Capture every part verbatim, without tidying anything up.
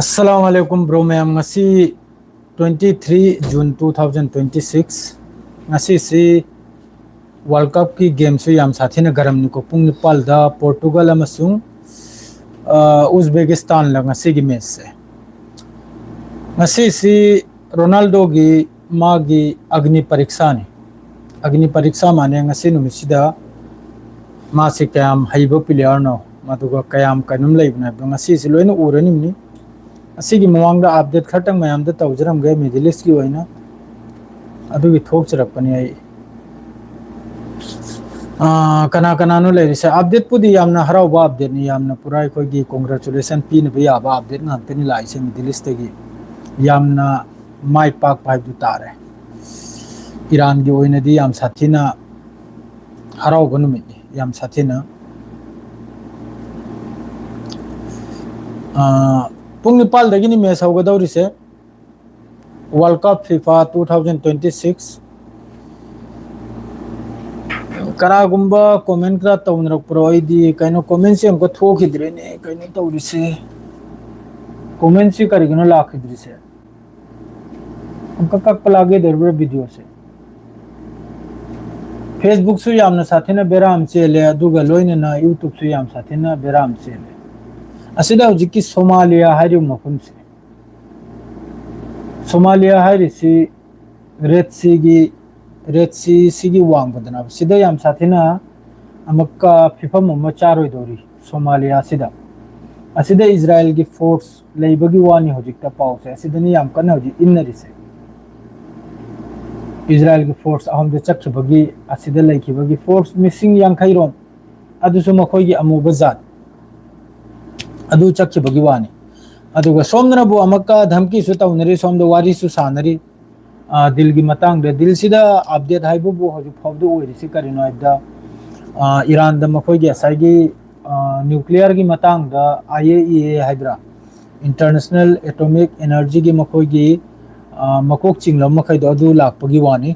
ꯑꯁꯂꯥꯃꯨ ꯑꯂꯥꯏꯀꯨꯝ bro ꯃꯌꯥꯝ꯫ ꯉꯁꯤ twenty three June two thousand twenty six꯫ ꯉꯁꯤꯁꯤ World Cupꯀꯤ gameꯁꯨ ꯌꯥꯝ ꯁꯥꯊꯤꯅ ꯒꯔꯝꯅꯤꯀꯣ꯫ ꯄꯨꯡ ꯅꯤꯄꯥꯜꯗ Portugal ꯑꯃꯁꯨꯡ, ꯑ, Uzbekistanꯂ ꯉꯁꯤꯒꯤ matchꯁꯦ꯫ ꯉꯁꯤꯁꯤ ꯔꯣꯅꯥꯜꯗꯣꯒꯤ ꯃꯥꯒꯤ ꯑꯒꯅꯤ ꯄꯔꯤꯛꯁꯥꯅꯤ꯫ ꯑꯒꯅꯤ ꯄꯔꯤꯛꯁꯥ ꯃꯥꯅꯦ ꯉꯁꯤ ꯅꯨꯃꯤꯠꯁꯤꯗ ꯃꯥꯁꯤ ꯀꯌꯥꯝ ꯍꯩꯕ playerꯅꯣ, ꯑꯗꯨꯒ ꯀꯌꯥꯝ ꯀꯩꯅꯣꯝ ꯂꯩꯕꯅꯣ ꯍꯥꯏꯕꯗꯣ ꯉꯁꯤꯁꯤ ꯂꯣꯏꯅ ꯎꯔꯅꯤꯡꯕꯅꯤ꯫ ꯑꯁꯤꯒꯤ ꯃꯃꯥꯡꯗ update ꯈꯔꯇꯪ ꯃꯌꯥꯝꯗ ꯇꯧꯖꯔꯝꯒꯦ Middle Eastꯀꯤ ꯑꯣꯏꯅ꯫ ꯑꯗꯨꯒꯤ ꯊꯣꯛꯆꯔꯛꯄꯅꯤ ꯑꯩ꯫ ꯑꯥ, ꯀꯅꯥ ꯀꯅꯥꯅꯣ ꯂꯩꯔꯤꯁꯦ? Updateꯄꯨꯗꯤ ꯌꯥꯝꯅ ꯍꯔꯥꯎꯕ updateꯅꯤ, ꯌꯥꯝꯅ ꯄꯨꯔꯥ ꯑꯩꯈꯣꯏꯒꯤ congratulation ꯄꯤꯅꯕ ꯌꯥꯕ update ꯉꯥꯛꯇꯅꯤ ꯂꯥꯛꯏꯁꯦ Middle Eastꯇꯒꯤ꯫ ꯌꯥꯝꯅ ꯃꯥꯏ ꯄꯥꯛꯄ ꯍꯥꯏꯕꯗꯨ ꯇꯥꯔꯦ꯫ ꯏꯔꯥꯟꯒꯤ ꯑꯣꯏꯅꯗꯤ ꯌꯥꯝ ꯁꯥꯊꯤꯅ ꯍꯔꯥꯎꯕ ꯅꯨꯃꯤꯠꯅꯤ, ꯌꯥꯝ ꯁꯥꯊꯤꯅ꯫ ꯑꯥ, ꯄꯨꯡ ꯅꯤꯄꯥꯜꯗꯒꯤꯅꯤ match ꯍꯧꯒꯗꯧꯔꯤꯁꯦ꯫ World Cup FIFA two thousand twenty six꯫ ꯀꯅꯥꯒꯨꯝꯕ comment ꯈꯔ ꯇꯧꯅꯔꯛꯄ꯭ꯔꯣ? ꯑꯩꯗꯤ ꯀꯩꯅꯣ commentꯁꯦ ꯑꯃꯨꯛꯀ ꯊꯣꯛꯈꯤꯗ꯭ꯔꯦꯅꯦ, ꯀꯩꯅꯣ ꯇꯧꯔꯤꯁꯦ꯫ Commentꯁꯤ ꯀꯔꯤꯒꯤꯅꯣ ꯂꯥꯛꯈꯤꯗ꯭ꯔꯤꯁꯦ? ꯑꯃꯨꯛꯀ ꯀꯛꯄ ꯂꯥꯛꯀꯦꯗꯧꯔꯤꯕ꯭ꯔꯥ videoꯁꯦ? Facebookꯁꯨ ꯌꯥꯝꯅ ꯁꯥꯊꯤꯅ ꯕꯦꯔꯥ ꯑꯃ ꯆꯦꯜꯂꯦ, ꯑꯗꯨꯒ ꯂꯣꯏꯅꯅ YouTubeꯁꯨ ꯌꯥꯝ ꯁꯥꯊꯤꯅ ꯕꯦꯔꯥ ꯑꯃ ꯆꯦꯜꯂꯦ꯫ ꯑꯁꯤꯗ ꯍꯧꯖꯤꯛꯀꯤ ꯁꯣꯃꯥꯂꯤꯌꯥ ꯍꯥꯏꯔꯤꯕ ꯃꯐꯝꯁꯦ, ꯁꯣꯃꯥꯂꯤꯌꯥ ꯍꯥꯏꯔꯤꯁꯤ Red Seaꯒꯤ, Red Seaꯁꯤꯒꯤ ꯋꯥꯡꯃꯗꯅꯦꯕ꯫ ꯁꯤꯗ ꯌꯥꯝ ꯁꯥꯊꯤꯅ ꯑꯃꯨꯛꯀ ꯐꯤꯕꯝ ꯑꯃ ꯆꯥꯔꯣꯏꯗꯧꯔꯤ ꯁꯣꯃꯥꯂꯤꯌꯥꯁꯤꯗ꯫ ꯑꯁꯤꯗ ꯏꯖꯔꯥꯏꯜꯒꯤ force ꯂꯩꯕꯒꯤ ꯋꯥꯅꯤ ꯍꯧꯖꯤꯛꯇ ꯄꯥꯎꯁꯦ꯫ ꯑꯁꯤꯗꯅꯤ ꯌꯥꯝ ꯀꯟꯅ ꯍꯧꯖꯤꯛ ꯏꯟꯅꯔꯤꯁꯦ꯫ ꯏꯖꯔꯥꯏꯜꯒꯤ force ꯑꯍꯨꯝꯗ ꯆꯠꯈꯤꯕꯒꯤ, ꯑꯁꯤꯗ ꯂꯩꯈꯤꯕꯒꯤ force ꯃꯤꯁꯤꯡ ꯌꯥꯡꯈꯩ ꯔꯣꯝ, ꯑꯗꯨꯁꯨ ꯃꯈꯣꯏꯒꯤ ꯑꯃꯨꯕ ꯖꯥꯠ ꯑꯗꯨ ꯆꯠꯈꯤꯕꯒꯤ ꯋꯥꯅꯤ꯫ ꯑꯗꯨꯒ ꯁꯣꯝꯗꯅꯕꯨ ꯑꯃꯨꯛꯀ ꯙꯝꯀꯤꯁꯨ ꯇꯧꯅꯔꯤ, ꯁꯣꯝꯗ ꯋꯥꯔꯤꯁꯨ ꯁꯥꯟꯅꯔꯤ꯫ ꯑ, ꯗꯤꯜꯒꯤ ꯃꯇꯥꯡꯗ꯫ ꯗꯤꯜꯁꯤꯗ update ꯍꯥꯏꯕꯕꯨ ꯍꯧꯖꯤꯛ ꯐꯥꯎꯕꯗ ꯑꯣꯏꯔꯤꯁꯤ ꯀꯔꯤꯅꯣ ꯍꯥꯏꯕꯗ, ꯑ, ꯏꯔꯥꯟꯗ ꯃꯈꯣꯏꯒꯤ ꯉꯁꯥꯏꯒꯤ, ꯑ, nuclearꯒꯤ ꯃꯇꯥꯡꯗ IAEA ꯍꯥꯏꯗ꯭ꯔꯥ, International Atomic Energyꯒꯤ ꯃꯈꯣꯏꯒꯤ, ꯑ, ꯃꯀꯣꯛ ꯆꯤꯡꯂꯕ ꯃꯈꯩꯗꯣ ꯑꯗꯨ ꯂꯥꯛꯄꯒꯤ ꯋꯥꯅꯤ꯫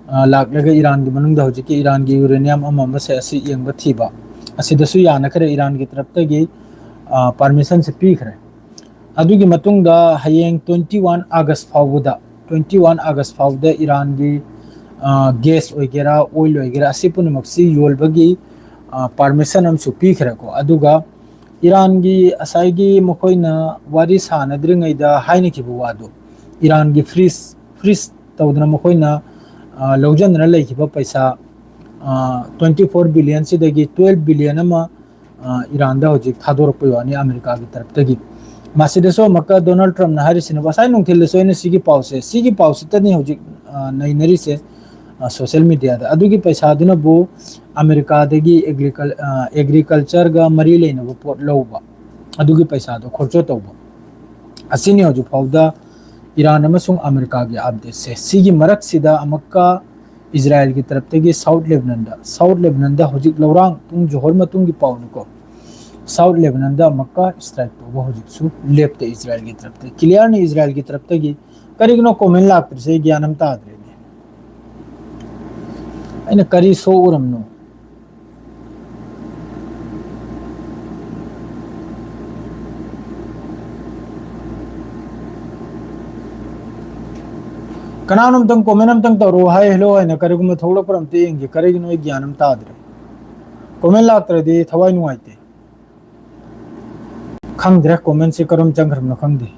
ꯑ, ꯂꯥꯛꯂꯒ ꯏꯔꯥꯟꯒꯤ ꯃꯅꯨꯡꯗ ꯍꯧꯖꯤꯛꯀꯤ ꯏꯔꯥꯟꯒꯤ uranium ꯑꯃ ꯑꯃꯁꯦ ꯑꯁꯤ ꯌꯦꯡꯕ ꯊꯤꯕ, ꯑꯁꯤꯗꯁꯨ ꯌꯥꯅꯈ꯭ꯔꯦ, ꯏꯔꯥꯟꯒꯤ ꯇꯔꯞꯇꯒꯤ, ꯑ, permissionꯁꯦ ꯄꯤꯈ꯭ꯔꯦ꯫ ꯑꯗꯨꯒꯤ ꯃꯇꯨꯡꯗ ꯍꯌꯦꯡ twenty one August ꯐꯥꯎꯕꯗ, twenty one August ꯐꯥꯎꯕꯗ ꯏꯔꯥꯟꯒꯤ, ꯑ, gas ꯑꯣꯏꯒꯦꯔꯥ, oil ꯑꯣꯏꯒꯦꯔꯥ, ꯑꯁꯤ ꯄꯨꯝꯅꯃꯛꯁꯤ ꯌꯣꯜꯕꯒꯤ, ꯑ, permission ꯑꯃꯁꯨ ꯄꯤꯈ꯭ꯔꯦꯀꯣ꯫ ꯑꯗꯨꯒ ꯏꯔꯥꯟꯒꯤ ꯉꯁꯥꯏꯒꯤ ꯃꯈꯣꯏꯅ ꯋꯥꯔꯤ ꯁꯥꯟꯅꯗ꯭ꯔꯤꯉꯩꯗ ꯍꯥꯏꯅꯈꯤꯕ ꯋꯥꯗꯣ, ꯏꯔꯥꯟꯒꯤ freeze, freeze ꯇꯧꯗꯅ ꯃꯈꯣꯏꯅ, ꯑ, ꯂꯧꯖꯟꯗꯅ ꯂꯩꯈꯤꯕ ꯄꯩꯁꯥ, ꯑ, twenty four billion ꯁꯤꯗꯒꯤ twelve billion ꯑꯃ, ꯑ, ꯏꯔꯥꯟꯗ ꯍꯧꯖꯤꯛ ꯊꯥꯗꯣꯔꯛꯄꯩ ꯋꯥꯅꯤ ꯑꯃꯦꯔꯤꯀꯥꯒꯤ ꯇꯔꯞꯇꯒꯤ꯫ ꯃꯁꯤꯗꯁꯨ ꯑꯃꯨꯛꯀ ꯗꯣꯅꯥꯜꯗ ꯇ꯭ꯔꯝꯞꯅ ꯍꯥꯏꯔꯤꯁꯤꯅ, ꯉꯁꯥꯏ ꯅꯨꯡꯊꯤꯜꯗꯁꯨ ꯑꯩꯅ ꯁꯤꯒꯤ ꯄꯥꯎꯁꯦ, ꯁꯤꯒꯤ ꯄꯥꯎꯁꯤꯇꯅꯤ ꯍꯧꯖꯤꯛ, ꯑ, ꯅꯩꯅꯔꯤꯁꯦ, ꯑ, social media ꯗ꯫ ꯑꯗꯨꯒꯤ ꯄꯩꯁꯥꯗꯨꯅꯕꯨ ꯑꯃꯦꯔꯤꯀꯥꯗꯒꯤ agriculture, ꯑ, agriculture ꯒ ꯃꯔꯤ ꯂꯩꯅꯕ ꯄꯣꯠ ꯂꯧꯕ, ꯑꯗꯨꯒꯤ ꯄꯩꯁꯥꯗꯣ ꯈꯣꯔꯆ ꯇꯧꯕ꯫ ꯑꯁꯤꯅꯤ ꯍꯧꯖꯤꯛ ꯐꯥꯎꯗ ꯏꯔꯥꯟ ꯑꯃꯁꯨꯡ ꯑꯃꯦꯔꯤꯀꯥꯒꯤ update ꯁꯦ꯫ ꯁꯤꯒꯤ ꯃꯔꯛꯁꯤꯗ ꯑꯃꯨꯛꯀ ꯏꯖꯔꯥꯏꯜꯒꯤ ꯇꯔꯞꯇꯒꯤ South Lebanon ꯗ, South Lebanon ꯗ ꯍꯧꯖꯤꯛ ꯂꯧꯔꯥꯡ ꯄꯨꯡ ꯖꯣꯍꯣꯔ ꯃꯇꯨꯡꯒꯤ ꯄꯥꯎꯅꯤꯀꯣ, South Lebanon ꯗ ꯑꯃꯨꯛꯀ strike ꯇꯧꯕ ꯍꯧꯖꯤꯛꯁꯨ ꯂꯦꯞꯇꯦ ꯏꯖꯔꯥꯏꯜꯒꯤ ꯇꯔꯞꯇꯒꯤ꯫ Clear ꯅꯤ ꯏꯖꯔꯥꯏꯜꯒꯤ ꯇꯔꯞꯇꯒꯤ꯫ ꯀꯔꯤꯒꯤꯅꯣ comment ꯂꯥꯛꯇ꯭ꯔꯤꯁꯦ? ꯑꯩ ꯒ꯭ꯌꯥꯟ ꯑꯃ ꯇꯥꯗ꯭ꯔꯦꯅꯦ꯫ ꯑꯩꯅ ꯀꯔꯤ ꯁꯣꯛꯎꯔꯝꯅꯣ? ꯀꯅꯥꯅꯣꯝꯇꯪ comment ꯑꯝꯇꯪ ꯇꯧꯔꯛꯑꯣ, hi hello ꯍꯥꯏꯅ꯫ ꯀꯔꯤꯒꯨꯝꯕ ꯊꯣꯛꯂꯛꯄ꯭ꯔꯥ ꯑꯝꯇ ꯌꯦꯡꯒꯦ꯫ ꯀꯔꯤꯒꯤꯅꯣ ꯑꯩ ꯒ꯭ꯌꯥꯟ ꯑꯃ ꯇꯥꯗ꯭ꯔꯦ꯫ Comment ꯂꯥꯛꯇ꯭ꯔꯗꯤ ꯊꯋꯥꯏ ꯅꯨꯡꯉꯥꯏꯇꯦ꯫ ꯈꯪꯗ꯭ꯔꯦ comment ꯁꯤ ꯀꯔꯝ ꯆꯪꯈ꯭ꯔꯕꯅꯣ ꯈꯪꯗꯦ꯫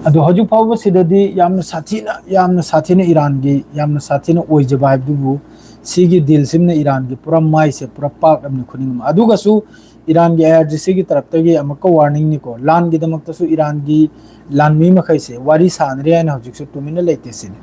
ꯑꯗꯣ ꯍꯧꯖꯤꯛ ꯐꯥꯎꯕꯁꯤꯗꯗꯤ ꯌꯥꯝꯅ ꯁꯥꯊꯤꯅ, ꯌꯥꯝꯅ ꯁꯥꯊꯤꯅ ꯏꯔꯥꯟꯒꯤ, ꯌꯥꯝꯅ ꯁꯥꯊꯤꯅ ꯑꯣꯏꯖꯕ ꯍꯥꯏꯕꯗꯨꯕꯨ ꯁꯤꯒꯤ deal ꯁꯤꯃꯅ ꯏꯔꯥꯟꯒꯤ ꯄꯨꯔꯥ ꯃꯥꯏꯁꯦ ꯄꯨꯔꯥ ꯄꯥꯛꯂꯕꯅꯤ ꯈꯨꯅꯤꯡ ꯑꯃ꯫ ꯑꯗꯨꯒꯁꯨ ꯏꯔꯥꯟꯒꯤ I R G C ꯒꯤ ꯇꯔꯞꯇꯒꯤ ꯑꯃꯨꯛꯀ warning ꯅꯤꯀꯣ, ꯂꯥꯟꯒꯤꯗꯃꯛꯇꯁꯨ ꯏꯔꯥꯟꯒꯤ ꯂꯥꯟꯃꯤ ꯃꯈꯩꯁꯦ ꯋꯥꯔꯤ ꯁꯥꯅꯔꯤ ꯍꯥꯏꯅ ꯍꯧꯖꯤꯛꯁꯨ ꯇꯨꯃꯤꯟꯅ ꯂꯩꯇꯦ ꯁꯤꯅꯤ꯫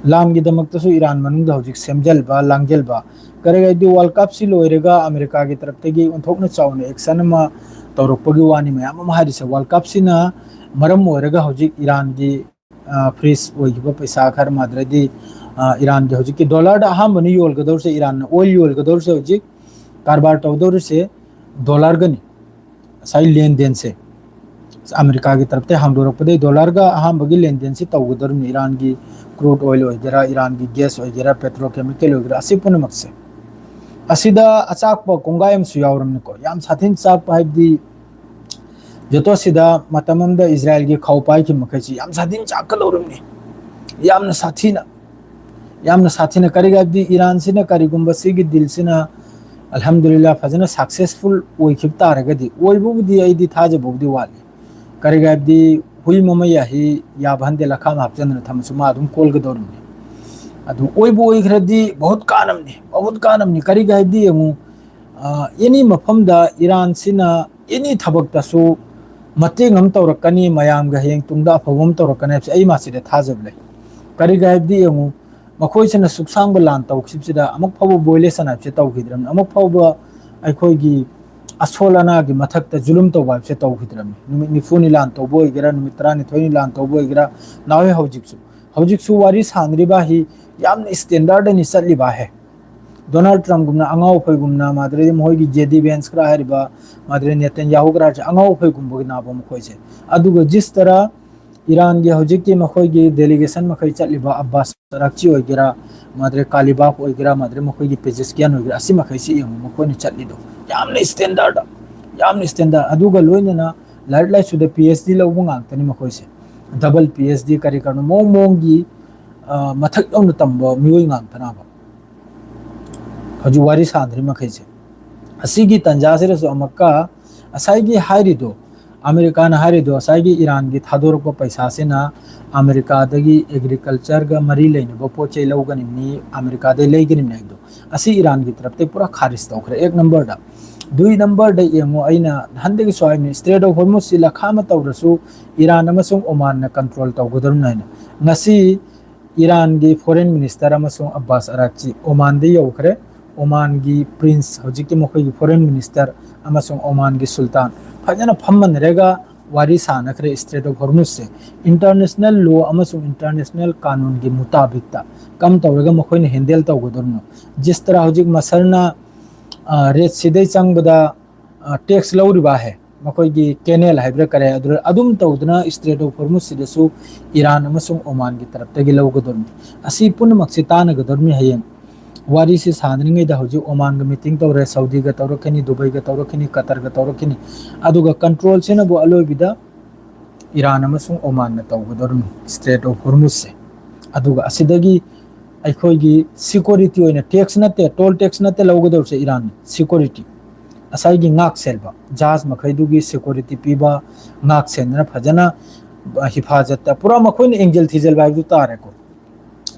ꯂꯥꯟꯒꯤꯗꯃꯛꯇꯁꯨ ꯏꯔꯥꯟ ꯃꯅꯨꯡꯗ ꯍꯧꯖꯤꯛ ꯁꯦꯝꯖꯤꯜꯕ, ꯂꯥꯡꯖꯤꯜꯕ, ꯀꯔꯤ ꯍꯥꯏꯗꯤ World Cup ꯁꯤ ꯂꯣꯏꯔꯒ ꯑꯃꯦꯔꯤꯀꯥꯒꯤ ꯇꯔꯞꯇꯒꯤ ꯑꯣꯟꯊꯣꯛꯅ ꯆꯥꯎꯅ action ꯑꯃ ꯇꯧꯔꯛꯄꯒꯤ ꯋꯥꯅꯤ ꯃꯌꯥꯝ ꯑꯃ ꯍꯥꯏꯔꯤꯁꯦ꯫ World Cup ꯁꯤꯅ ꯃꯔꯝ ꯑꯣꯏꯔꯒ ꯍꯧꯖꯤꯛ ꯏꯔꯥꯟꯒꯤ, ꯑ, freeze ꯑꯣꯏꯈꯤꯕ ꯄꯩꯁꯥ ꯈꯔ, ꯑꯗꯨꯗꯩꯗꯤ, ꯑ, ꯏꯔꯥꯟꯒꯤ ꯍꯧꯖꯤꯛꯀꯤ dollar ꯗ ꯑꯍꯥꯟꯕꯅ ꯌꯣꯜꯒꯗꯧꯔꯤꯁꯦ, ꯏꯔꯥꯟꯅ oil ꯌꯣꯜꯒꯗꯧꯔꯤꯁꯦ, ꯍꯧꯖꯤꯛ ꯀꯔꯕꯥꯔ ꯇꯧꯗꯧꯔꯤꯁꯦ dollar ꯒꯅꯤ꯫ ꯉꯁꯥꯏ ꯂꯦꯟꯗꯦꯟꯁꯦ ꯑꯃꯦꯔꯤꯀꯥꯒꯤ ꯇꯔꯞꯇ ꯍꯥꯡꯗꯣꯔꯛꯄꯗꯒꯤ dollar ꯒ ꯑꯍꯥꯟꯕꯒꯤ ꯂꯦꯟꯗꯦꯟꯁꯤ ꯇꯧꯒꯗꯧꯔꯤꯕꯅꯤ꯫ ꯏꯔꯥꯟꯒꯤ crude oil ꯑꯣꯏꯒꯦꯔꯥ, ꯏꯔꯥꯟꯒꯤ gas ꯑꯣꯏꯒꯦꯔꯥ, petrochemical ꯑꯣꯏꯒꯦꯔꯥ, ꯑꯁꯤ ꯄꯨꯝꯅꯃꯛꯁꯦ꯫ ꯑꯁꯤꯗ ꯑꯆꯥꯛꯄ ꯀꯣꯡꯒꯥꯏ ꯑꯃꯁꯨ ꯌꯥꯎꯔꯝꯅꯤꯀꯣ꯫ ꯌꯥꯝ ꯁꯥꯊꯤꯅ ꯆꯥꯛꯄ ꯍꯥꯏꯕꯗꯤ ꯖꯣꯇꯣꯁꯤꯗ ꯃꯇꯝ ꯑꯃꯗ ꯏꯖꯔꯥꯏꯜꯒꯤ ꯈꯥꯎ ꯄꯥꯏꯈꯤꯕ ꯃꯈꯩꯁꯤ ꯌꯥꯝ ꯁꯥꯊꯤꯅ ꯆꯥꯛꯀꯗꯧꯔꯤꯕꯅꯤ꯫ ꯌꯥꯝꯅ ꯁꯥꯊꯤꯅ, ꯌꯥꯝꯅ ꯁꯥꯊꯤꯅ꯫ ꯀꯔꯤꯒꯤ ꯍꯥꯏꯕꯗꯤ ꯏꯔꯥꯟꯁꯤꯅ ꯀꯔꯤꯒꯨꯝꯕ ꯁꯤꯒꯤ ꯗꯤꯜꯁꯤꯅ ꯑꯜꯍꯝꯗꯨꯂꯤꯜꯂꯥ ꯐꯖꯅ ꯁꯛꯁꯦꯁꯐꯨꯜ ꯑꯣꯏꯈꯤꯕ ꯇꯥꯔꯒꯗꯤ, ꯑꯣꯏꯕꯕꯨꯗꯤ ꯑꯩꯗꯤ ꯊꯥꯖꯕꯕꯨꯗꯤ ꯋꯥꯠꯂꯤ꯫ ꯀꯔꯤꯒꯤ ꯍꯥꯏꯕꯗꯤ ꯍꯨꯏ ꯃꯃꯩ ꯌꯥꯍꯤ ꯌꯥꯕ ꯍꯟꯗꯦ ꯂꯈꯥꯝ ꯍꯥꯞꯆꯟꯗꯅ ꯊꯝꯃꯁꯨ ꯃꯥ ꯑꯗꯨꯝ ꯀꯣꯜꯒꯗꯧꯔꯤꯕꯅꯤ꯫ ꯑꯗꯨ ꯑꯣꯏꯕꯨ ꯑꯣꯏꯈ꯭ꯔꯗꯤ ꯕꯍꯨꯠ ꯀꯥꯟꯅꯕꯅꯤ, ꯕꯍꯨꯠ ꯀꯥꯟꯅꯕꯅꯤ꯫ ꯀꯔꯤꯒꯤ ꯍꯥꯏꯕꯗꯤ ꯌꯦꯡꯉꯨ, ꯑꯦꯅꯤ ꯃꯐꯝꯗ ꯏꯔꯥꯟꯁꯤꯅ ꯑꯦꯅꯤ ꯊꯕꯛꯇꯁꯨ ꯃꯇꯦꯡ ꯑꯃ ꯇꯧꯔꯛꯀꯅꯤ, ꯃꯌꯥꯝꯒꯤ ꯍꯌꯦꯡ ꯇꯨꯡꯗ ꯑꯐꯕ ꯑꯃ ꯇꯧꯔꯛꯀꯅꯤ ꯍꯥꯏꯕꯁꯦ ꯑꯩ ꯃꯁꯤꯗ ꯊꯥꯖꯕ ꯂꯩ꯫ ꯀꯔꯤꯒꯤ ꯍꯥꯏꯕꯗꯤ ꯌꯦꯡꯉꯨ, ꯃꯈꯣꯏꯁꯤꯅ ꯁꯨꯛꯁꯥꯡꯕ ꯂꯥꯟ ꯇꯧꯈꯤꯕꯁꯤꯗ ꯑꯃꯨꯛ ꯐꯥꯎꯕ ꯚꯣꯏꯂꯦꯁꯟ ꯍꯥꯏꯕꯁꯦ ꯇꯧꯈꯤꯗ꯭ꯔꯕꯅꯤ꯫ ꯑꯃꯨꯛ ꯐꯥꯎꯕ ꯑꯩꯈꯣꯏꯒꯤ ꯑꯁꯣꯜ ꯑꯅꯥꯒꯤ ꯃꯊꯛꯇ ꯖꯨꯂꯨꯝ ꯇꯧꯕ ꯍꯥꯏꯕꯁꯦ ꯇꯧꯈꯤꯗ꯭ꯔꯕꯅꯤ꯫ ꯅꯨꯃꯤꯠ ꯅꯤꯐꯨꯅꯤ ꯂꯥꯟ ꯇꯧꯕ ꯑꯣꯏꯒꯦꯔꯥ, ꯅꯨꯃꯤꯠ ꯇꯔꯥꯅꯤꯊꯣꯏꯅꯤ ꯂꯥꯟ ꯇꯧꯕ ꯑꯣꯏꯒꯦꯔꯥ, ꯅꯍꯥꯟꯋꯥꯏ ꯍꯧꯖꯤꯛꯁꯨ, ꯍꯧꯖꯤꯛꯁꯨ ꯋꯥꯔꯤ ꯁꯥꯟꯅꯔꯤꯕ ꯍꯤ ꯌꯥꯝꯅ ꯁ꯭ꯇꯦꯟꯗꯔꯗꯅꯤ ꯆꯠꯂꯤꯕ ꯍꯦ꯫ ꯗꯣꯅꯥꯜꯗ ꯇ꯭ꯔꯝꯞꯒꯨꯝꯅ ꯑꯉꯥꯎ ꯑꯐꯩꯒꯨꯝꯅ, ꯃꯥꯗꯨꯗꯩ ꯃꯈꯣꯏꯒꯤ ꯖꯦ ꯗꯤ ꯚꯦꯟꯁ ꯈꯔ ꯍꯥꯏꯔꯤꯕ, ꯃꯥꯗꯨꯗꯩ ꯅꯦꯇꯟꯌꯥꯍꯨ ꯈꯔ ꯍꯥꯏꯔꯤꯁꯦ ꯑꯉꯥꯎ ꯑꯐꯩꯒꯨꯝꯕꯒꯤ ꯅꯥꯕ ꯃꯈꯣꯏꯁꯦ꯫ ꯑꯗꯨꯒ ꯖꯤꯁ ꯇꯔꯥ ꯏꯔꯥꯟꯒꯤ ꯍꯧꯖꯤꯛꯀꯤ ꯃꯈꯣꯏꯒꯤ ꯗꯦꯂꯤꯒꯦꯁꯟ ꯃꯈꯩ ꯆꯠꯂꯤꯕ ꯑꯕꯥꯁ ꯑꯔꯥꯛꯆꯤ ꯑꯣꯏꯒꯦꯔꯥ, ꯃꯥꯗꯨꯗꯩ ꯀꯥꯂꯤꯕꯥꯐ ꯑꯣꯏꯒꯦꯔꯥ, ꯃꯥꯗꯨꯗꯩ ꯃꯈꯣꯏꯒꯤ ꯄꯦꯖꯦꯁꯀꯤꯌꯥꯟ ꯑꯣꯏꯒꯦꯔꯥ, ꯑꯁꯤ ꯃꯈꯩꯁꯤ ꯌꯦꯡꯉꯨ ꯃꯈꯣꯏꯅ ꯆꯠꯂꯤꯗꯣ ꯌꯥꯝꯅ ꯁ꯭ꯇꯦꯟꯗꯔꯗ, ꯌꯥꯝꯅ ꯁ꯭ꯇꯦꯟꯗꯔꯗ꯫ ꯑꯗꯨꯒ ꯂꯣꯏꯅꯅ ꯂꯥꯏꯔꯤꯛ ꯂꯥꯏꯁꯨꯗ ꯄꯤ ꯑꯩꯆ ꯗꯤ ꯂꯧꯕ ꯉꯥꯛꯇꯅꯤ ꯃꯈꯣꯏꯁꯦ꯫ ꯗꯕꯜ ꯄꯤ ꯑꯩꯆ ꯗꯤ ꯀꯔꯤ ꯀꯔꯥꯅꯣ ꯃꯑꯣꯡ ꯃꯑꯣꯡꯒꯤ, ꯑ, ꯃꯊꯛ ꯌꯧꯅ ꯇꯝꯕ ꯃꯤꯑꯣꯏ ꯉꯥꯛꯇꯅꯕ꯫ ꯍꯧꯖꯤꯛ ꯋꯥꯔꯤ ꯁꯥꯟꯅꯔꯤ ꯃꯈꯩꯁꯦ꯫ ꯑꯁꯤꯒꯤ ꯇꯥꯟꯖꯥꯁꯤꯗꯁꯨ ꯑꯃꯨꯛꯀ ꯉꯁꯥꯏꯒꯤ ꯍꯥꯏꯔꯤꯗꯣ, ꯑꯃꯦꯔꯤꯀꯥꯅ ꯍꯥꯏꯔꯤꯗꯣ, ꯉꯁꯥꯏꯒꯤ ꯏꯔꯥꯟꯒꯤ ꯊꯥꯗꯣꯔꯛꯄ ꯄꯩꯁꯥꯁꯤꯅ ꯑꯃꯦꯔꯤꯀꯥꯗꯒꯤ ꯑꯦꯒ꯭ꯔꯤꯀꯜꯆꯔꯒ ꯃꯔꯤ ꯂꯩꯅꯕ ꯄꯣꯠ ꯆꯩ ꯂꯧꯒꯅꯤꯕꯅꯤ, ꯑꯃꯦꯔꯤꯀꯥꯗꯒꯤ ꯂꯩꯒꯅꯤꯕꯅꯤ ꯍꯥꯏꯕꯗꯣ, ꯑꯁꯤ ꯏꯔꯥꯟꯒꯤ ꯇꯔꯞꯇꯒꯤ ꯄꯨꯔꯥ ꯈꯥꯔꯤꯖ ꯇꯧꯈ꯭ꯔꯦ꯫ ꯑꯦꯛ ꯅꯝꯕꯔꯗ꯫ ꯗꯨꯏ ꯅꯝꯕꯔꯗ ꯌꯦꯡꯉꯣ, ꯑꯩꯅ ꯅꯍꯥꯟꯗꯒꯤꯁꯨ ꯍꯥꯏꯕꯅꯤ, ꯁ꯭ꯇ꯭ꯔꯦꯠ ꯑꯣꯐ ꯍꯣꯔꯃꯨꯖꯁꯤ ꯂꯈꯥ ꯑꯃ ꯇꯧꯔꯁꯨ ꯏꯔꯥꯟ ꯑꯃꯁꯨꯡ ꯑꯣꯃꯥꯟꯅ ꯀꯟꯇ꯭ꯔꯣꯜ ꯇꯧꯒꯗꯧꯔꯤꯕꯅꯤ ꯍꯥꯏꯅ꯫ ꯉꯁꯤ ꯏꯔꯥꯟꯒꯤ ꯐꯣꯔꯦꯟ ꯃꯤꯅꯤꯁꯇꯔ ꯑꯃꯁꯨꯡ ꯑꯕꯥꯁ ꯑꯔꯥꯛꯆꯤ ꯑꯣꯃꯥꯟꯗ ꯌꯧꯈ꯭ꯔꯦ꯫ ꯑꯣꯃꯥꯟꯒꯤ ꯄ꯭ꯔꯤꯟꯁ, ꯍꯧꯖꯤꯛꯀꯤ ꯃꯈꯣꯏꯒꯤ ꯐꯣꯔꯦꯟ ꯃꯤꯅꯤꯁꯇꯔ ꯑꯃꯁꯨꯡ ꯑꯣꯃꯥꯟꯒꯤ ꯁꯨꯜꯇꯥꯟ ꯐꯖꯅ ꯐꯝꯃꯟꯅꯔꯒ ꯋꯥꯔꯤ ꯁꯥꯟꯅꯈ꯭ꯔꯦ꯫ ꯁ꯭ꯇ꯭ꯔꯦꯠ ꯑꯣꯐ ꯍꯣꯔꯃꯨꯖꯁꯦ ꯏꯟꯇꯔꯅꯦꯁꯅꯦꯜ ꯂꯣ ꯑꯃꯁꯨꯡ ꯏꯟꯇꯔꯅꯦꯁꯅꯦꯜ ꯀꯥꯅꯨꯟꯒꯤ ꯃꯨꯇꯥꯕꯤꯛꯇ ꯀꯝ ꯇꯧꯔꯒ ꯃꯈꯣꯏꯅ ꯍꯦꯟꯗꯜ ꯇꯧꯒꯗꯧꯔꯤꯅꯣ? ꯖꯤꯁ ꯇꯔꯥ ꯍꯧꯖꯤꯛ ꯃꯁꯔꯅ, ꯑ, ꯔꯦꯗ ꯁꯤꯗꯩ ꯆꯪꯕꯗ, ꯑ, ꯇꯦꯛꯁ ꯂꯧꯔꯤꯕ ꯍꯦ, ꯃꯈꯣꯏꯒꯤ ꯀꯦꯅꯦꯜ ꯍꯥꯏꯕ꯭ꯔꯥ ꯀꯔꯤ ꯍꯥꯏꯗ꯭ꯔꯥ, ꯑꯗꯨꯝ ꯇꯧꯗꯅ ꯁ꯭ꯇ꯭ꯔꯦꯠ ꯑꯣꯐ ꯍꯣꯔꯃꯨꯖꯁꯤꯗꯁꯨ ꯏꯔꯥꯟ ꯑꯃꯁꯨꯡ ꯑꯣꯃꯥꯟꯒꯤ ꯇꯔꯞꯇꯒꯤ ꯂꯧꯒꯗꯧꯔꯤꯅꯤ꯫ ꯑꯁꯤ ꯄꯨꯝꯅꯃꯛꯁꯤ ꯇꯥꯟꯅꯒꯗꯧꯔꯤꯅꯤ ꯍꯌꯦꯡ꯫ ꯋꯥꯔꯤꯁꯤ ꯁꯥꯟꯅꯔꯤꯉꯩꯗ ꯍꯧꯖꯤꯛ ꯑꯣꯃꯥꯟꯒ meeting ꯇꯧꯔꯦ, ꯁꯥꯎꯗꯤꯒ ꯇꯧꯔꯛꯈꯤꯅꯤ, ꯗꯨꯕꯩꯒ ꯇꯧꯔꯛꯈꯤꯅꯤ, ꯀꯇꯔꯒ ꯇꯧꯔꯛꯈꯤꯅꯤ꯫ ꯑꯗꯨꯒ control ꯁꯤꯅꯕꯨ ꯑꯂꯣꯏꯕꯤꯗ ꯏꯔꯥꯟ ꯑꯃꯁꯨꯡ ꯑꯣꯃꯥꯟꯅ ꯇꯧꯒꯗꯧꯔꯤꯕꯅꯤ, Strait of Hormuz ꯁꯦ꯫ ꯑꯗꯨꯒ ꯑꯁꯤꯗꯒꯤ ꯑꯩꯈꯣꯏꯒꯤ security ꯑꯣꯏꯅ tax ꯅꯠꯇꯦ, toll tax ꯅꯠꯇꯦ ꯂꯧꯒꯗꯧꯔꯤꯁꯦ ꯏꯔꯥꯟꯅ, security꯫ ꯉꯁꯥꯏꯒꯤ ꯉꯥꯛ ꯁꯦꯟꯕ, ꯖꯍꯥꯖ ꯃꯈꯩꯗꯨꯒꯤ security ꯄꯤꯕ, ꯉꯥꯛ ꯁꯦꯟꯗꯅ ꯐꯖꯅ, ꯑ, ꯍꯤꯐꯥꯖꯠꯇ ꯄꯨꯔꯥ ꯃꯈꯣꯏꯅ ꯑꯦꯡꯖꯦꯜ ꯊꯤꯖꯤꯜꯕ ꯍꯥꯏꯕꯗꯨ ꯇꯥꯔꯦꯀꯣ꯫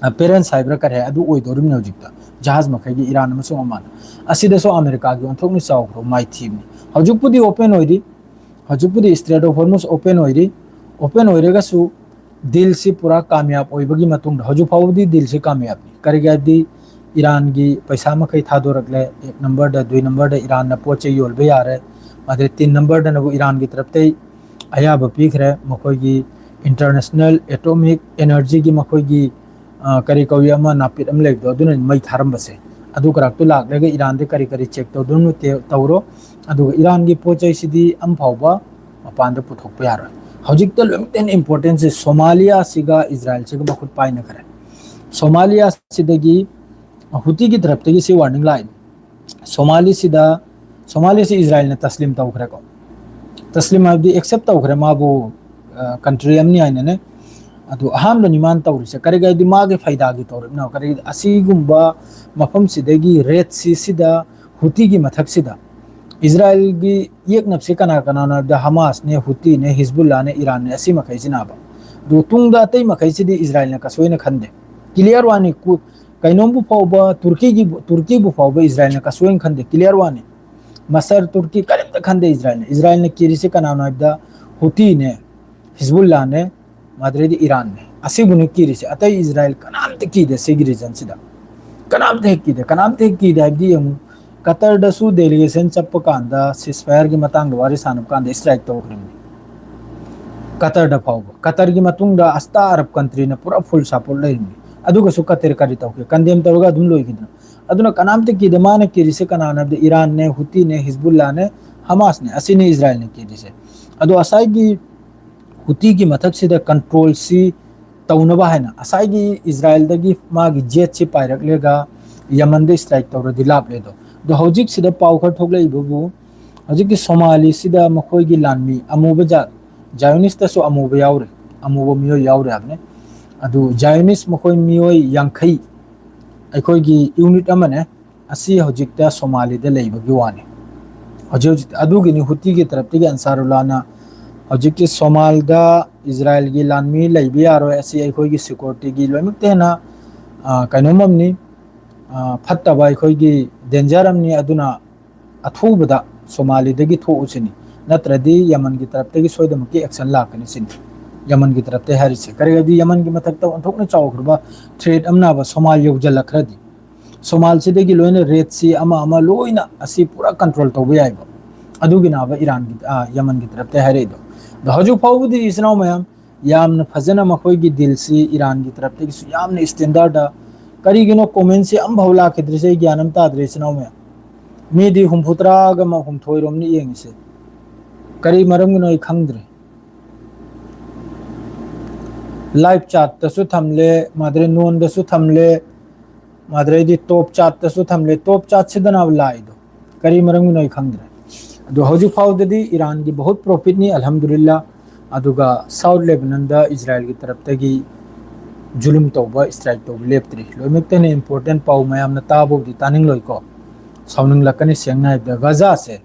ꯑ, parents ꯍꯥꯏꯕ꯭ꯔꯥ ꯀꯔꯤ ꯍꯥꯏ, ꯑꯗꯨ ꯑꯣꯏꯗꯧꯔꯤꯕꯅꯤ ꯍꯧꯖꯤꯛꯇ꯫ ꯖꯍꯥꯖ ꯃꯈꯩꯒꯤ ꯏꯔꯥꯟ ꯑꯃꯁꯨꯡ ꯑꯣꯃꯥꯟ꯫ ꯑꯁꯤꯗꯁꯨ ꯑꯃꯦꯔꯤꯀꯥꯒꯤ ꯑꯣꯟꯊꯣꯛꯅ ꯆꯥꯎꯈ꯭ꯔꯕ ꯃꯥꯏꯊꯤꯕꯅꯤ꯫ ꯍꯧꯖꯤꯛꯄꯨꯗꯤ open ꯑꯣꯏꯔꯤ, ꯍꯧꯖꯤꯛꯄꯨꯗꯤ Strait of Hormuz open ꯑꯣꯏꯔꯤ꯫ Open ꯑꯣꯏꯔꯒꯁꯨ deal ꯁꯤ ꯄꯨꯔꯥ ꯀꯥꯃꯌꯥꯕ ꯑꯣꯏꯕꯒꯤ ꯃꯇꯨꯡꯗ, ꯍꯧꯖꯤꯛ ꯐꯥꯎꯕꯗꯤ deal ꯁꯤ ꯀꯥꯃꯌꯥꯕꯅꯤ꯫ ꯀꯔꯤꯒꯤ ꯍꯥꯏꯕꯗꯤ ꯏꯔꯥꯟꯒꯤ ꯄꯩꯁꯥ ꯃꯈꯩ ꯊꯥꯗꯣꯔꯛꯂꯦ, ꯑꯦꯛ number ꯗ, ꯗꯨꯏ number ꯗ ꯏꯔꯥꯟꯅ ꯄꯣꯠ ꯆꯩ ꯌꯣꯟꯕ ꯌꯥꯔꯦ, ꯑꯗꯩ ꯇꯤꯟ number ꯗꯅꯕꯨ ꯏꯔꯥꯟꯒꯤ ꯇꯔꯞꯇꯩ ꯑꯌꯥꯕ ꯄꯤꯈ꯭ꯔꯦ, ꯃꯈꯣꯏꯒꯤ International Atomic Energy ꯒꯤ ꯃꯈꯣꯏꯒꯤ, ꯑ, ꯀꯔꯤ ꯀꯧꯏ ꯑꯃ, ꯅꯥꯄꯤꯠ ꯑꯃ ꯂꯩꯕꯗꯣ, ꯑꯗꯨꯅ ꯃꯩ ꯊꯥꯔꯝꯕꯁꯦ꯫ ꯑꯗꯨ ꯈꯔꯛꯇꯨ ꯂꯥꯛꯂꯒ ꯏꯔꯥꯟꯗ ꯀꯔꯤ ꯀꯔꯤ check ꯇꯧꯗꯣꯏꯅꯣ ꯇꯦ-, ꯇꯧꯔꯣ꯫ ꯑꯗꯨꯒ ꯏꯔꯥꯟꯒꯤ ꯄꯣꯠ ꯆꯩꯁꯤꯗꯤ ꯑꯃ ꯐꯥꯎꯕ ꯃꯄꯥꯟꯗ ꯄꯨꯊꯣꯛꯄ ꯌꯥꯔꯣꯏ꯫ ꯍꯧꯖꯤꯛꯇ ꯂꯣꯏꯅꯃꯛꯇ importance ꯁꯦ ꯁꯣꯃꯥꯂꯤꯌꯥꯁꯤꯒ ꯏꯖꯔꯥꯏꯜꯁꯤꯒ ꯃꯈꯨꯠ ꯄꯥꯏꯅꯈ꯭ꯔꯦ꯫ ꯁꯣꯃꯥꯂꯤꯌꯥꯁꯤꯗꯒꯤ ꯍꯨꯇꯤꯒꯤ ꯇꯔꯞꯇꯒꯤ ꯁꯤ warning ꯂꯥꯛꯏꯅꯤ꯫ ꯁꯣꯃꯥꯂꯤꯁꯤꯗ, ꯁꯣꯃꯥꯂꯤꯁꯤ ꯏꯖꯔꯥꯏꯜꯅ ꯇꯁꯂꯤꯝ ꯇꯧꯈ꯭ꯔꯦꯀꯣ꯫ ꯇꯁꯂꯤꯝ ꯍꯥꯏꯕꯗꯤ accept ꯇꯧꯈ꯭ꯔꯦ ꯃꯥꯕꯨ, ꯑ, country ꯑꯃꯅꯤ ꯍꯥꯏꯅꯅꯦ꯫ ꯑꯗꯨ ꯑꯍꯥꯟꯕꯅꯤ ꯃꯥꯅ ꯇꯧꯔꯤꯁꯦ꯫ ꯀꯔꯤꯒꯤ ꯍꯥꯏꯗꯤ ꯃꯥꯒꯤ ꯐꯩꯗꯥꯒꯤ ꯇꯧꯔꯤꯕꯅꯣ꯫ ꯀꯔꯤ ꯑꯁꯤꯒꯨꯝꯕ ꯃꯐꯝꯁꯤꯗꯒꯤ Red Sea ꯁꯤꯗ ꯍꯨꯇꯤꯒꯤ ꯃꯊꯛꯁꯤꯗ ꯏꯖꯔꯥꯏꯜꯒꯤ ꯌꯦꯛꯅꯕꯁꯤ ꯀꯅꯥ ꯀꯅꯥꯅꯣ ꯍꯥꯏꯕꯗ ꯍꯃꯥꯁꯅꯦ, ꯍꯨꯇꯤꯅꯦ, ꯍꯤꯖꯕꯨꯜꯂꯥꯅꯦ, ꯏꯔꯥꯟꯅꯦ, ꯑꯁꯤ ꯃꯈꯩꯁꯤꯅꯕ꯫ ꯑꯗꯨ ꯇꯨꯡꯗ ꯑꯇꯩ ꯃꯈꯩꯁꯤꯗꯤ ꯏꯖꯔꯥꯏꯜꯅ ꯀꯩꯁꯨ ꯍꯥꯏꯅ ꯈꯟꯗꯦ꯫ Clear ꯋꯥꯅꯤ꯫ ꯀꯨ-, ꯀꯩꯅꯣꯝꯕꯨ ꯐꯥꯎꯕ, ꯇꯨꯔꯀꯤꯒꯤ, ꯇꯨꯔꯀꯤꯕꯨ ꯐꯥꯎꯕ ꯏꯖꯔꯥꯏꯜꯅ ꯀꯩꯁꯨ ꯍꯥꯏꯅ ꯈꯟꯗꯦ꯫ Clear ꯋꯥꯅꯤ꯫ ꯃꯁꯔ, ꯇꯨꯔꯀꯤ ꯀꯔꯤꯝꯇ ꯈꯟꯗꯦ ꯏꯖꯔꯥꯏꯜꯅ꯫ ꯏꯖꯔꯥꯏꯜꯅ ꯀꯤꯔꯤꯁꯤ ꯀꯅꯥꯅꯣ ꯍꯥꯏꯕꯗ ꯍꯨꯇꯤꯅꯦ, ꯍꯤꯖꯕꯨꯜꯂꯥꯅꯦ, ꯃꯗꯨꯗꯩꯗꯤ ꯏꯔꯥꯟꯅꯦ꯫ ꯑꯁꯤꯕꯨꯅꯤ ꯀꯤꯔꯤꯁꯦ꯫ ꯑꯇꯩ ꯏꯖꯔꯥꯏꯜ ꯀꯅꯥꯝꯇ ꯀꯤꯗꯦ ꯁꯤꯒꯤ regionꯁꯤꯗ꯫ ꯀꯅꯥꯝꯇ ꯍꯦꯛ ꯀꯤꯗꯦ꯫ ꯀꯅꯥꯝꯇ ꯍꯦꯛ ꯀꯤꯗꯦ ꯍꯥꯏꯕꯗꯤ ꯌꯦꯡꯉꯨ, ꯀꯇꯔꯗꯁꯨ delegation ꯆꯠꯄ ꯀꯥꯟꯗ ceasefire ꯒꯤ ꯃꯇꯥꯡꯗ ꯋꯥꯔꯤ ꯁꯥꯟꯅꯕ ꯀꯥꯟꯗ strike ꯇꯧꯈ꯭ꯔꯤꯕꯅꯤ꯫ ꯀꯇꯔꯗ ꯐꯥꯎꯕ꯫ ꯀꯇꯔꯒꯤ ꯃꯇꯨꯡꯗ ꯑꯁꯇꯥ ꯑꯔꯕ countryꯅ ꯄꯨꯔꯥ full support ꯂꯩꯔꯤꯕꯅꯤ꯫ ꯑꯗꯨꯒꯁꯨ ꯀꯇꯔ ꯀꯔꯤ ꯇꯧꯒꯦ? Condemn ꯇꯧꯔꯒ ꯑꯗꯨꯝ ꯂꯣꯏꯈꯤꯗꯅ꯫ ꯑꯗꯨꯅ ꯀꯅꯥꯝꯇ ꯀꯤꯗꯦ꯫ ꯃꯥꯅ ꯀꯤꯔꯤꯁꯦ ꯀꯅꯥꯅꯣ ꯍꯥꯏꯕꯗ ꯏꯔꯥꯟꯅꯦ, ꯍꯨꯇꯤꯅꯦ, ꯍꯤꯖꯕꯨꯜꯂꯥꯅꯦ, ꯍꯃꯥꯁꯅꯦ꯫ ꯑꯁꯤꯅꯤ ꯏꯖꯔꯥꯏꯜꯅ ꯀꯤꯔꯤꯁꯦ꯫ ꯑꯗꯣ ꯉꯁꯥꯏꯒꯤ ꯍꯨꯇꯤꯒꯤ ꯃꯊꯛꯁꯤꯗ control ꯁꯤ ꯇꯧꯅꯕ ꯍꯥꯏꯅ ꯉꯁꯥꯏꯒꯤ ꯏꯖꯔꯥꯏꯜꯗꯒꯤ ꯃꯥꯒꯤ jetꯁꯤ ꯄꯥꯏꯔꯛꯂꯒ ꯌꯃꯟꯗ strike ꯇꯧꯔꯗꯤ ꯂꯥꯞꯂꯦ ꯑꯗꯣ꯫ ꯑꯗꯣ ꯍꯧꯖꯤꯛꯁꯤꯗ ꯄꯥꯎ ꯈꯔ ꯊꯣꯛꯂꯛꯏꯕꯕꯨ, ꯍꯧꯖꯤꯛꯀꯤ ꯁꯣꯃꯥꯂꯤꯁꯤꯗ ꯃꯈꯣꯏꯒꯤ ꯂꯥꯟꯃꯤ ꯑꯃꯨꯕ ꯖꯥꯠ, Zionist-ꯇꯁꯨ ꯑꯃꯨꯕ ꯌꯥꯎꯔꯤ, ꯑꯃꯨꯕ ꯃꯤꯑꯣꯏ ꯌꯥꯎꯔꯤ ꯍꯥꯏꯕꯅꯤ꯫ ꯑꯗꯨ Zionist ꯃꯈꯣꯏ ꯃꯤꯑꯣꯏ ꯌꯥꯡꯈꯩ, ꯑꯩꯈꯣꯏꯒꯤ unit ꯑꯃꯅꯦ, ꯑꯁꯤ ꯍꯧꯖꯤꯛꯇ ꯁꯣꯃꯥꯂꯤꯗ ꯂꯩꯕꯒꯤ ꯋꯥꯅꯤ꯫ ꯍꯧꯖꯤꯛ ꯍꯧꯖꯤꯛ ꯑꯗꯨꯒꯤꯅꯤ ꯍꯨꯇꯤꯒꯤ ꯇꯔꯞꯇꯒꯤ ꯑꯟꯁꯥꯔꯨꯜꯂꯥꯅ ꯍꯧꯖꯤꯛꯀꯤ ꯁꯣꯃꯥꯜꯗ ꯏꯖꯔꯥꯏꯜꯒꯤ ꯂꯥꯟꯃꯤ ꯂꯩꯕ ꯌꯥꯔꯣꯏ, ꯑꯁꯤ ꯑꯩꯈꯣꯏꯒꯤ security-ꯒꯤ ꯂꯣꯏꯅꯃꯛꯇ ꯍꯦꯟꯅ, ꯑ, ꯀꯩꯅꯣꯝ ꯑꯃꯅꯤ, ꯑ, ꯐꯠꯇꯕ ꯑꯩꯈꯣꯏꯒꯤ danger ꯑꯃꯅꯤ, ꯑꯗꯨꯅ ꯑꯊꯨꯕꯗ ꯁꯣꯃꯥꯂꯤꯗꯒꯤ ꯊꯣꯛꯎꯁꯤꯅꯤ, ꯅꯠꯇ꯭ꯔꯗꯤ ꯌꯃꯟꯒꯤ ꯇꯔꯞꯇꯒꯤ ꯁꯣꯏꯗꯅꯃꯛꯀꯤ action ꯂꯥꯛꯀꯅꯤ ꯁꯤꯅꯤ ꯌꯃꯟꯒꯤ ꯇꯔꯞꯇꯒꯤ ꯍꯥꯏꯔꯤꯁꯦ꯫ ꯀꯔꯤꯒꯤꯗꯤ ꯌꯃꯟꯒꯤ ꯃꯊꯛꯇ ꯑꯣꯟꯊꯣꯛꯅ ꯆꯥꯎꯈ꯭ꯔꯕ threat ꯑꯃꯅꯕ ꯁꯣꯃꯥꯜ ꯌꯧꯖꯜꯂꯛꯈ꯭ꯔꯗꯤ, ꯁꯣꯃꯥꯜꯁꯤꯗꯒꯤ ꯂꯣꯏꯅ Red Sea ꯑꯃ ꯑꯃ ꯂꯣꯏꯅ ꯑꯁꯤ ꯄꯨꯔꯥ control ꯇꯧꯕ ꯌꯥꯏꯕ꯫ ꯑꯗꯨꯒꯤꯅꯕ ꯏꯔꯥꯟꯒꯤ, ꯑ, ꯌꯃꯟꯒꯤ ꯇꯔꯞꯇꯒꯤ ꯍꯥꯏꯔꯛꯏꯗꯣ꯫ ꯑꯗꯣ ꯍꯧꯖꯤꯛ ꯐꯥꯎꯕꯗꯤ ꯏꯆꯤꯟ ꯏꯅꯥꯎ ꯃꯌꯥꯝ, ꯌꯥꯝꯅ ꯐꯖꯅ ꯃꯈꯣꯏꯒꯤ deal-ꯁꯤ ꯏꯔꯥꯟꯒꯤ ꯇꯔꯞꯇꯒꯤꯁꯨ ꯌꯥꯝꯅ standard-ꯗ, ꯀꯔꯤꯒꯤꯅꯣ comment-ꯁꯤ ꯑꯝꯐꯥꯎ ꯂꯥꯛꯈꯤꯗ꯭ꯔꯤꯁꯦ ꯑꯩ ꯒ꯭ꯌꯥꯟ ꯑꯃ ꯇꯥꯗ꯭ꯔꯦ ꯏꯆꯤꯟ ꯏꯅꯥꯎ ꯃꯌꯥꯝ꯫ ꯃꯤꯗꯤ ꯍꯨꯝꯐꯨꯇꯔꯥꯒ ꯑꯃ ꯍꯨꯝꯊꯣꯏꯔꯣꯝꯅ ꯌꯦꯡꯉꯤꯁꯦ꯫ ꯀꯔꯤ ꯃꯔꯝꯒꯤꯅꯣ ꯑꯩ ꯈꯪꯗ꯭ꯔꯦ꯫ Live chat-ꯇꯁꯨ ꯊꯝꯂꯦ, ꯃꯥꯗ꯭ꯔꯦ non-ꯗꯁꯨ ꯊꯝꯂꯦ, ꯃꯥꯗ꯭ꯔꯦꯗꯤ top chat-ꯇꯁꯨ ꯊꯝꯂꯦ꯫ Top chat-ꯁꯤꯗꯅ ꯂꯥꯛꯏꯗꯣ꯫ ꯀꯔꯤ ꯃꯔꯝꯒꯤꯅꯣ ꯑꯩ ꯈꯪꯗ꯭ꯔꯦ꯫ ꯑꯗꯣ ꯍꯧꯖꯤꯛ ꯐꯥꯎꯗꯗꯤ ꯏꯔꯥꯟꯒꯤ ꯕꯍꯨꯠ profit-ꯅꯤ, ꯑꯜꯍꯝꯗꯨꯂꯤꯜꯂꯥ꯫ ꯑꯗꯨꯒ South Lebanon-ꯗ ꯏꯖꯔꯥꯏꯜꯒꯤ ꯇꯔꯞꯇꯒꯤ ꯖꯨꯂꯨꯝ ꯇꯧꯕ, strike ꯇꯧꯕ ꯂꯦꯞꯇ꯭ꯔꯤ꯫ ꯂꯣꯏꯅꯃꯛꯇꯅ important ꯄꯥꯎ ꯃꯌꯥꯝꯅ ꯇꯥꯕꯕꯨꯗꯤ ꯇꯥꯅꯤꯡꯂꯣꯏꯀꯣ, ꯁꯥꯎꯅꯤꯡꯂꯛꯀꯅꯤ ꯁꯦꯡꯅ ꯍꯥꯏꯕꯗ꯫ ꯒꯖꯥꯁꯦ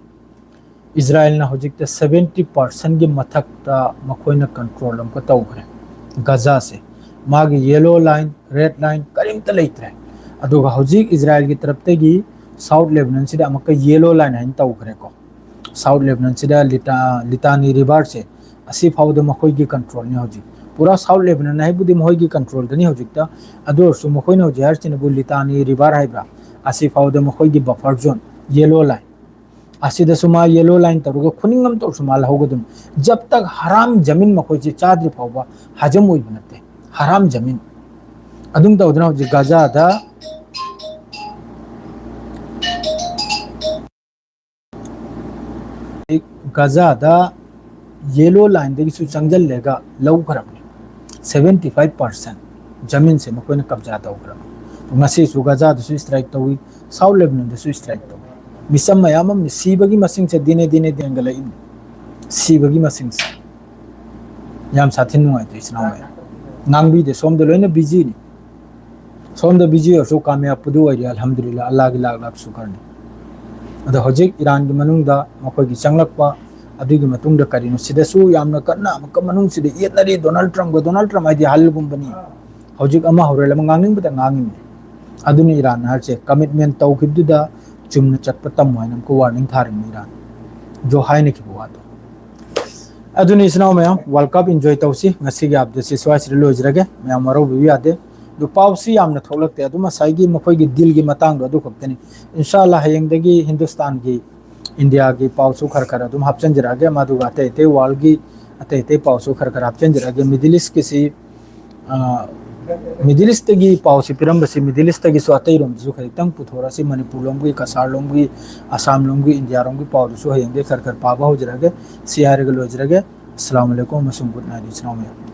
ꯏꯖꯔꯥꯏꯜꯅ ꯍꯧꯖꯤꯛꯇ seventy percent-ꯀꯤ ꯃꯊꯛꯇ ꯃꯈꯣꯏꯅ control ꯑꯃꯨꯛꯀ ꯇꯧꯈ꯭ꯔꯦ꯫ ꯒꯖꯥꯁꯦ ꯃꯥꯒꯤ yellow line, red line ꯀꯔꯤꯝꯇ ꯂꯩꯇ꯭ꯔꯦ꯫ ꯑꯗꯨꯒ ꯍꯧꯖꯤꯛ ꯏꯖꯔꯥꯏꯜꯒꯤ ꯇꯔꯞꯇꯒꯤ South Lebanon-ꯁꯤꯗ ꯑꯃꯨꯛꯀ yellow line ꯍꯥꯏꯅ ꯇꯧꯈ꯭ꯔꯦꯀꯣ꯫ South Lebanon-ꯁꯤꯗ ꯂꯤꯇꯥ-, Litani River-ꯁꯦ ꯑꯁꯤ ꯐꯥꯎꯗ ꯃꯈꯣꯏꯒꯤ control-ꯅꯤ ꯍꯧꯖꯤꯛ꯫ ꯄꯨꯔꯥ South Lebanon ꯍꯥꯏꯕꯨꯗꯤ ꯃꯈꯣꯏꯒꯤ control-ꯗꯅꯤ ꯍꯧꯖꯤꯛꯇ꯫ ꯑꯗꯨ ꯑꯣꯏꯔꯁꯨ ꯃꯈꯣꯏꯅ ꯍꯧꯖꯤꯛ ꯍꯥꯏꯔꯤꯁꯤꯅꯕꯨ Litani River ꯍꯥꯏꯕ꯭ꯔꯥ, ꯑꯁꯤ ꯐꯥꯎꯗ ꯃꯈꯣꯏꯒꯤ buffer zone, yellow line꯫ ꯑꯁꯤꯗꯁꯨ ꯃꯥ yellow line ꯇꯧꯔꯒ ꯈꯨꯅꯤꯡ ꯑꯃ ꯇꯧꯔꯁꯨ ꯃꯥ ꯂꯧꯍꯧꯒꯗꯕꯅꯤ꯫ ꯖꯕ ꯇꯛ ꯍꯔꯥꯝ ꯖꯃꯤꯟ ꯃꯈꯣꯏꯁꯦ ꯆꯥꯗ꯭ꯔꯤ ꯐꯥꯎꯕ ꯍꯖꯝ ꯑꯣꯏꯕ ꯅꯠꯇꯦ꯫ ꯍꯔꯥꯝ ꯖꯃꯤꯟ꯫ ꯑꯗꯨꯝ ꯇꯧꯗꯅ ꯍꯧꯖꯤꯛ ꯒꯖꯥꯗ, ꯒꯖꯥꯗ yellow line-ꯗꯒꯤꯁꯨ ꯆꯪꯁꯤꯜꯂꯒ ꯂꯧꯈ꯭ꯔꯕꯅꯤ꯫ Seventy five percent ꯖꯃꯤꯟꯁꯦ ꯃꯈꯣꯏꯅ ꯀꯕꯖꯥ ꯇꯧꯈ꯭ꯔꯕꯅꯤ꯫ ꯉꯁꯤꯁꯨ ꯒꯖꯥꯗꯁꯨ strike ꯇꯧꯏ, South Lebanon ꯗꯁꯨ strike ꯇꯧꯏ꯫ ꯃꯤꯆꯝ ꯃꯌꯥꯝ ꯑꯃ ꯁꯤꯕꯒꯤ ꯃꯁꯤꯡꯁꯦ ꯗꯤꯅꯦ ꯗꯤꯅꯦ ꯍꯦꯟꯒꯠꯂꯛꯏꯅꯤ꯫ ꯁꯤꯕꯒꯤ ꯃꯁꯤꯡꯁꯦ ꯌꯥꯝ ꯁꯥꯊꯤꯅ ꯅꯨꯡꯉꯥꯏꯇꯦ, ꯏꯆꯤꯟ ꯏꯅꯥꯎ ꯃꯌꯥꯝ꯫ ꯉꯥꯡꯕꯤꯗꯦ, ꯁꯣꯝꯗ ꯂꯣꯏꯅ busy ꯅꯤ꯫ ꯁꯣꯝꯗ busy ꯑꯣꯏꯔꯁꯨ ꯀꯥꯃꯌꯥꯕꯄꯨꯗꯤ ꯑꯣꯏꯔꯤ, ꯑꯜꯍꯝꯗꯨꯂꯤꯜꯂꯥ, ꯑꯜꯂꯥꯒꯤ ꯂꯥꯛ ꯂꯥꯛ ꯁꯨꯀꯔꯅꯤ꯫ ꯑꯗꯣ ꯍꯧꯖꯤꯛ ꯏꯔꯥꯟꯒꯤ ꯃꯅꯨꯡꯗ ꯃꯈꯣꯏꯒꯤ ꯆꯪꯂꯛꯄ, ꯑꯗꯨꯒꯤ ꯃꯇꯨꯡꯗ ꯀꯔꯤꯅꯣ, ꯁꯤꯗꯁꯨ ꯌꯥꯝꯅ ꯀꯟꯅ ꯑꯃꯨꯛꯀ ꯃꯅꯨꯡꯁꯤꯗ ꯌꯦꯠꯅꯔꯤ ꯗꯣꯅꯥꯜꯗ ꯇ꯭ꯔꯝꯞꯒ꯫ ꯗꯣꯅꯥꯜꯗ ꯇ꯭ꯔꯝꯞ ꯍꯥꯏꯗꯤ ꯍꯜꯒꯨꯝꯕꯅꯤ꯫ ꯍꯧꯖꯤꯛ ꯑꯃ ꯍꯧꯔꯦ, ꯑꯃ ꯉꯥꯡꯅꯤꯡꯕꯗ ꯉꯥꯡꯉꯤꯕꯅꯤ꯫ ꯑꯗꯨꯅ ꯏꯔꯥꯟ ꯍꯥꯏꯔꯤꯁꯦ, commitment ꯇꯧꯈꯤꯕꯗꯨꯗ ꯆꯨꯝꯅ ꯆꯠꯄ ꯇꯝꯃꯨ ꯍꯥꯏꯅ ꯑꯃꯨꯛꯀ warning ꯊꯥꯔꯤꯕꯅꯤ ꯏꯔꯥꯟ꯫ ꯖꯣ ꯍꯥꯏꯅꯈꯤꯕ ꯋꯥꯗꯣ꯫ ꯑꯗꯨꯅꯤ ꯏꯆꯤꯟ ꯏꯅꯥꯎ ꯃꯌꯥꯝ, World Cup enjoy ꯇꯧꯁꯤ꯫ ꯉꯁꯤꯒꯤ update ꯁꯤ ꯁ꯭ꯋꯥꯏꯁꯤꯗ ꯂꯣꯏꯖꯔꯒꯦ꯫ ꯃꯌꯥꯝ ꯋꯥꯔꯧꯕꯤꯕ ꯌꯥꯗꯦ꯫ ꯑꯗꯨ ꯄꯥꯎꯁꯤ ꯌꯥꯝꯅ ꯊꯣꯛꯂꯛꯇꯦ꯫ ꯑꯗꯨ ꯉꯁꯥꯏꯒꯤ ꯃꯈꯣꯏꯒꯤ deal ꯒꯤ ꯃꯇꯥꯡꯗꯣ ꯑꯗꯨ ꯈꯛꯇꯅꯤ꯫ ꯏꯟꯁꯥ ꯑꯜꯂꯥ ꯍꯌꯦꯡꯗꯒꯤ ꯍꯤꯟꯗꯨꯁꯇꯥꯟꯒꯤ, ꯏꯟꯗꯤꯌꯥꯒꯤ ꯄꯥꯎꯁꯨ ꯈꯔ ꯈꯔ ꯑꯗꯨꯝ ꯍꯥꯞꯆꯤꯟꯖꯔꯛꯑꯒꯦ꯫ ꯃꯗꯨꯒ ꯑꯇꯩ ꯑꯇꯩ world ꯒꯤ ꯑꯇꯩ ꯑꯇꯩ ꯄꯥꯎꯁꯨ ꯈꯔ ꯈꯔ ꯍꯥꯞꯆꯤꯟꯖꯔꯛꯑꯒꯦ꯫ Middle East ꯀꯤꯁꯤ, ꯑ, Middle East ꯇꯒꯤ ꯄꯥꯎꯁꯤ ꯄꯤꯔꯝꯕꯁꯤ Middle East ꯇꯒꯤꯁꯨ ꯑꯇꯩꯔꯣꯝꯗꯁꯨ ꯈꯖꯤꯛꯇꯪ ꯄꯨꯊꯣꯔꯛꯑꯁꯤ꯫ ꯃꯅꯤꯄꯨꯔ ꯂꯣꯝꯒꯤ, ꯀꯁꯥꯔ ꯂꯣꯝꯒꯤ, ꯑꯁꯥꯝ ꯂꯣꯝꯒꯤ, ꯏꯟꯗꯤꯌꯥ ꯔꯣꯝꯒꯤ ꯄꯥꯎꯗꯨꯁꯨ ꯍꯌꯦꯡꯗꯒꯤ ꯈꯔ ꯈꯔ ꯄꯥꯕ ꯍꯧꯖꯔꯛꯑꯒꯦ꯫ ꯁꯤ ꯍꯥꯏꯔꯒ ꯂꯣꯏꯖꯔꯒꯦ꯫ ꯑꯁꯂꯥꯃꯨ ꯑꯂꯩꯀꯨꯝ ꯑꯃꯁꯨꯡ good night, ꯏꯆꯤꯟ ꯏꯅꯥꯎ ꯃꯌꯥꯝ꯫